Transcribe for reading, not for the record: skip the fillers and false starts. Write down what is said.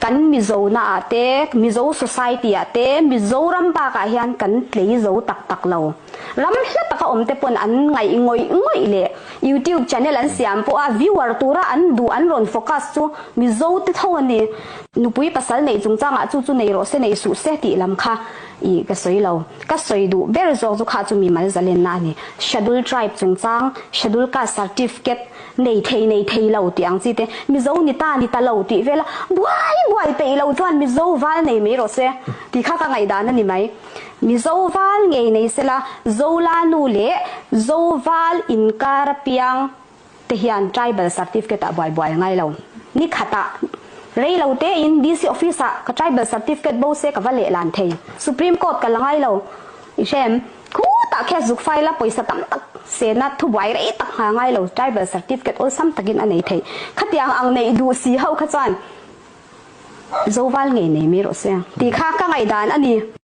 Kan Mizo na ah te, Mizo society ah te, Mizoram bak ah hian kan tlei zo tak tak lo. Ram hla taka awm te pawn an ngaih ngawih ngawih leh YouTube channel an siam pawh a viewer tura an duh an rawn focus chu Mizo te tho a ni. Nupui pasal neih chungchang ah chu chu nei rawh se nei suh se tih lam kha ih ka sawi lo. Ka sawi duh ber zawk chu kha chu mimal zalenna a ni. Schedule tribe chungchang, Schedule caste certificate nei thei nei thei lo tih ang chi te, Mizo ni ta ni ta lo tih vel a buai buai peih lo chuan Mizo val nei mai rawh se tih kha ka ngaihdan a ni mai. Mizo val ngei nei sela Zola nu leh Zoval inkar apiang te hian Tribal Certificate ah buai buai a ngai lo. Ni khatah rei lo tein DC Office ah ka Tribal Certificate bo se ka va lehlan thei. Supreme Court ka la ngai lo. I hre em? Khutah khian zuk file a pawisa tam tak sena thubuai rei tak hna ngai lo Tribal Certificate awlsam takin a nei thei. Khatiang ang neih duh si ho kha chuan Zoval ngei nei mai rawh se tih kha ka ngaihdan a ni.